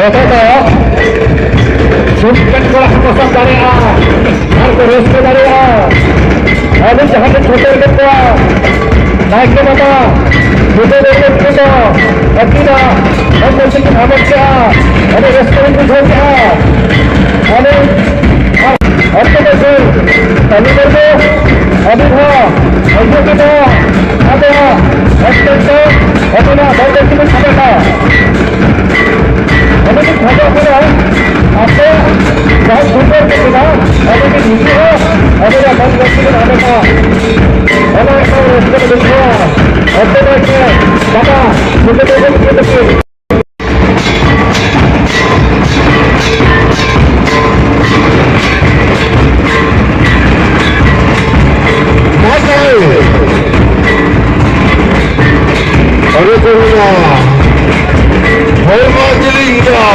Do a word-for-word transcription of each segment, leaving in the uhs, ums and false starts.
ᱡᱚᱛᱚ ᱫᱚ ᱥᱩᱠ ᱠᱟᱱ ᱠᱚᱲᱟ ᱦᱚᱸᱠᱚ ᱥᱟᱵ ᱫᱟᱲᱮᱭᱟᱜᱼᱟ ᱟᱨ ᱠᱚ ᱨᱟᱹᱥᱠᱟᱹ ᱫᱟᱲᱮᱭᱟᱜᱼᱟ᱾ ᱟᱹᱵᱤᱱ ᱡᱟᱦᱟᱸ ᱵᱤᱱ ᱥᱮᱴᱮᱨ ᱠᱮᱫ ᱠᱚᱣᱟ, ᱱᱟᱭᱠᱮ ᱵᱟᱵᱟ, ᱵᱩᱫᱷ ᱫᱮᱵ ᱠᱚ ᱟᱹᱠᱤᱱᱟᱜ ᱦᱚᱲ ᱢᱚᱱᱛᱨᱤ ᱠᱤᱱ ᱦᱟᱢᱮᱴ ᱠᱮᱜᱼᱟ, ᱟᱹᱰᱤ ᱨᱟᱹᱥᱠᱟᱹ ᱞᱤᱧ ᱵᱩᱡᱷᱟᱹᱣ ᱠᱮᱜᱼᱟ᱾ ᱟᱹᱰᱤ ᱚᱠᱛᱚ ᱫᱚ ᱥᱩᱨ ᱠᱟᱹᱢᱤ ᱠᱚᱫᱚ ᱟᱹᱰᱤ ᱦᱚᱸ ᱟᱹᱰᱤ ᱠᱚᱫᱚ ᱟᱫᱚ ᱚᱛᱭᱚᱱᱛᱚ ᱟᱹᱵᱤᱱᱟᱜ ᱫᱟᱭᱵᱷᱟᱨ ᱠᱚᱵᱤᱱ ᱥᱟᱵᱮᱫᱟ᱾ ᱟᱹᱰᱤ ᱵᱤᱱ ᱠᱷᱚᱡᱚᱜ ᱠᱟᱱᱟ, ᱟᱯᱮ ᱡᱟᱦᱟᱸ ᱥᱩᱱᱫᱚᱨ ᱯᱮ ᱠᱮᱫᱟ, ᱟᱹᱰᱤ ᱵᱤᱱ ᱦᱤᱡᱩᱜᱼᱟ, ᱟᱹᱰᱤ ᱜᱟᱱ ᱫᱟᱭᱵᱷᱟᱨ ᱠᱚᱵᱤᱱ ᱦᱟᱢᱮᱴᱟ᱾ ᱚᱱᱟ ᱨᱮᱱᱟᱜ ᱨᱟᱹᱥᱠᱟᱹ ᱞᱮ ᱵᱩᱡᱷᱟᱹᱣᱟ᱾ ᱚᱛᱭᱚᱱᱛᱚ ᱵᱟᱵᱟ, ᱥᱩᱱᱫᱚᱨ ᱵᱟᱵᱩ ᱠᱚ ᱛᱟᱹᱠᱤᱱ ᱚᱱᱮ ᱠᱚ ᱢᱮᱱᱟ, ᱦᱚᱲᱢᱚ ᱡᱤᱞᱤᱧ ᱜᱮᱭᱟ᱾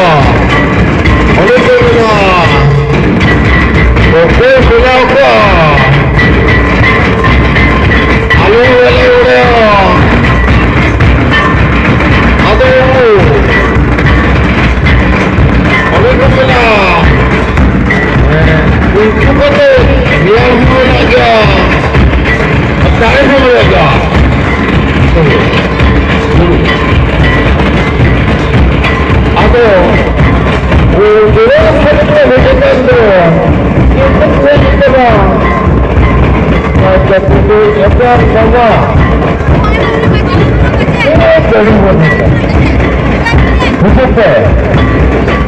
ᱚᱱᱮ ᱠᱚ ᱢᱮᱱᱟ, ᱚᱠᱚᱭ ᱵᱮᱱᱟᱣ ᱠᱚᱣᱟ? ᱟᱞᱚ ᱵᱮᱱᱟᱣ ᱵᱟᱲᱟᱭᱟ᱾ ᱟᱫᱚ ᱚᱱᱮ ᱠᱚ ᱢᱮᱱᱟ, ᱩᱱᱠᱩ ᱠᱚᱫᱚ ᱨᱮᱭᱟᱲ ᱦᱚᱸ ᱢᱮᱱᱟᱜ ᱜᱮᱭᱟ, ᱫᱟᱲᱮ ᱦᱚᱸ ᱢᱮᱱᱟᱜ ᱜᱮᱭᱟ᱾ ᱟᱫᱚ ᱩᱱᱠᱩ ᱠᱚ ᱦᱮᱡ ᱟᱠᱟᱱ ᱫᱚ ᱪᱮᱫ ᱠᱚ ᱦᱮᱡ ᱟᱠᱟᱱᱟ? ᱟᱪᱪᱷᱟ, ᱠᱤᱱᱛᱩ ᱮᱴᱟᱜ ᱵᱟᱵᱟ ᱵᱩᱡᱷᱟᱹᱣ ᱯᱮ,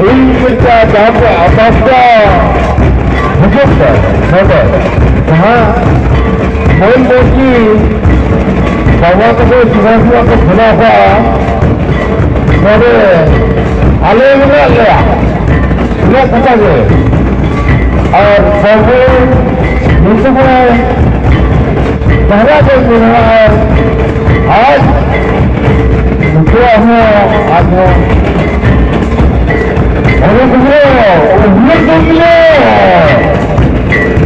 ᱤᱧ ᱢᱤᱫᱴᱟᱝ ᱡᱟᱦᱟᱸ ᱯᱮ ᱟᱥᱟᱥ ᱫᱟ, ᱵᱩᱡᱷᱟᱹᱣ ᱯᱮ, ᱱᱚᱰᱮ ᱡᱟᱦᱟᱸ ᱢᱟᱹᱱ ᱢᱚᱱᱛᱨᱤ ᱵᱟᱵᱟ ᱛᱟᱠᱚ ᱥᱤᱵᱷᱟᱥᱤᱵᱟ ᱠᱚ ᱠᱷᱚᱱᱟ ᱠᱚᱣᱟ, ᱱᱚᱰᱮ ᱟᱞᱮ ᱢᱮᱱᱟᱜ ᱞᱮᱭᱟ, ᱩᱱᱟᱹᱜ ᱠᱟᱛᱷᱟ ᱜᱮ᱾ ᱟᱨ ᱵᱟᱹᱵᱩ ᱱᱩᱠᱩ ᱢᱟ ᱡᱟᱦᱟᱱᱟᱜ ᱜᱮ ᱢᱮᱱᱟᱜᱼᱟ, ᱟᱨ ᱱᱩᱠᱩᱣᱟᱜ ᱦᱚᱸ ᱟᱨᱦᱚᱸ ᱚᱱᱮ ᱠᱚ ᱢᱮᱱᱟ, ᱩᱭᱦᱟᱹᱨ ᱠᱚ ᱢᱮᱱᱟ,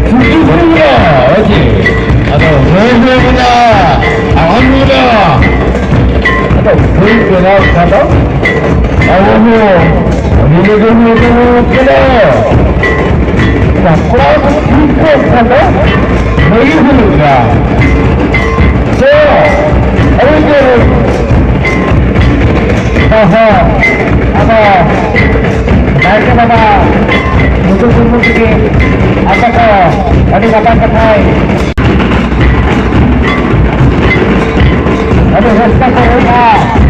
ᱪᱷᱩᱴᱤ ᱠᱚ ᱢᱮᱱᱟ, ᱦᱳᱭ ᱥᱮ? ᱟᱫᱚ ᱦᱳᱭ ᱦᱳᱭ ᱢᱮᱱᱟ, ᱟᱨ ᱢᱮᱱᱟ, ᱟᱫᱚ ᱦᱳᱭ ᱵᱮᱱᱟᱣ ᱠᱷᱟᱱ ᱫᱚ ᱟᱵᱚ ᱦᱚᱸ ᱥᱟᱯᱲᱟᱣ ᱴᱷᱤᱠ ᱠᱚ ᱠᱷᱟᱱ ᱫᱚ ᱵᱷᱟᱹᱜᱤ ᱦᱩᱭᱩᱜᱼᱟ᱾ ᱛᱚ, ᱟᱹᱰᱤ ᱡᱳᱨ ᱦᱚᱸ, ᱟᱫᱚ ᱱᱟᱭᱠᱮ ᱵᱟᱵᱟ ᱢᱩᱫᱷᱩ ᱢᱩᱨᱢᱩ ᱛᱤᱠᱤᱱ ᱟᱠᱚ ᱠᱚ ᱟᱹᱰᱤ ᱱᱟᱯᱟᱭ ᱠᱟᱛᱷᱟᱭ, ᱟᱹᱰᱤ ᱨᱟᱹᱥᱠᱟᱹ ᱠᱚ ᱦᱩᱭᱩᱜᱼᱟ᱾